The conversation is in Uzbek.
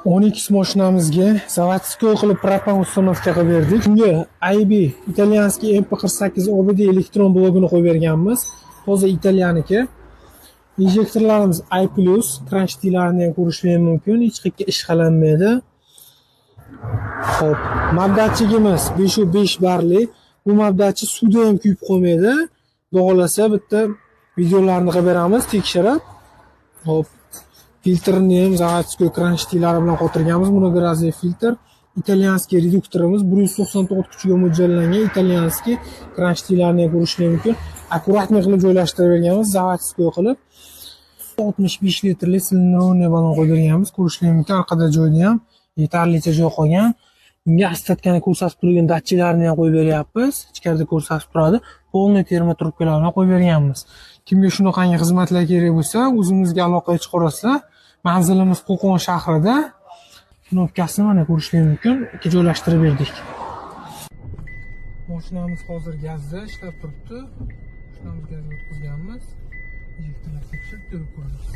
12 mashinamizga заводской qilib propan установка qilib berdik. Bunga IB итальянский MP48 OBD elektron blogini qo'yib berganmiz. Toza italyaniki. Injektorlarimiz I+, кронштейнlarini ham ko'rishlar mumkin, hech qayerga ishqalanmaydi. Xo'p, мап датчигimiz 5.5 barli. Bu мап датчик suvda ham kuyib qolmaydi. Xudo xohlasa, bitta videolarni qilib beramiz tekshirib. Xo'p, filtrini ham заводской кронштейнlari bilan qotirganmiz. Многоразовый filtr. Итальянский reduktorimiz 194 kuchiga mo'ljallangan итальянский, кронштейнlarni ham ko'rishlar mumkin. Аккуратный qilib joylashtirib berganmiz, заводской qilib. 65 litrli цилиндрованный balon qo'yib berganmiz. Ko'rishlar mumkin, orqada joyda ham yetarlicha joy qolgan. Bunga остаткani ko'rsatib turgan datchiklarni ham qo'yib beryapmiz. Ichkarida ko'rsatib turadi. Полный термотрубкаlarni qo'yib berganmiz. Kimga shunaqangi xizmatlar kerak bo'lsa, o'zimizga aloqaga chiqarsa, manzilimiz Qo'qon shahrida. Knopkasini mana ko'rishlar mumkin. Ikki joylashtirib berdik. Mashinamiz hozir gazda ishlab turibdi. Mashinamiz gazga o'tkazganmiz. Injektorlar tekshirib ko'rib ko'ramiz.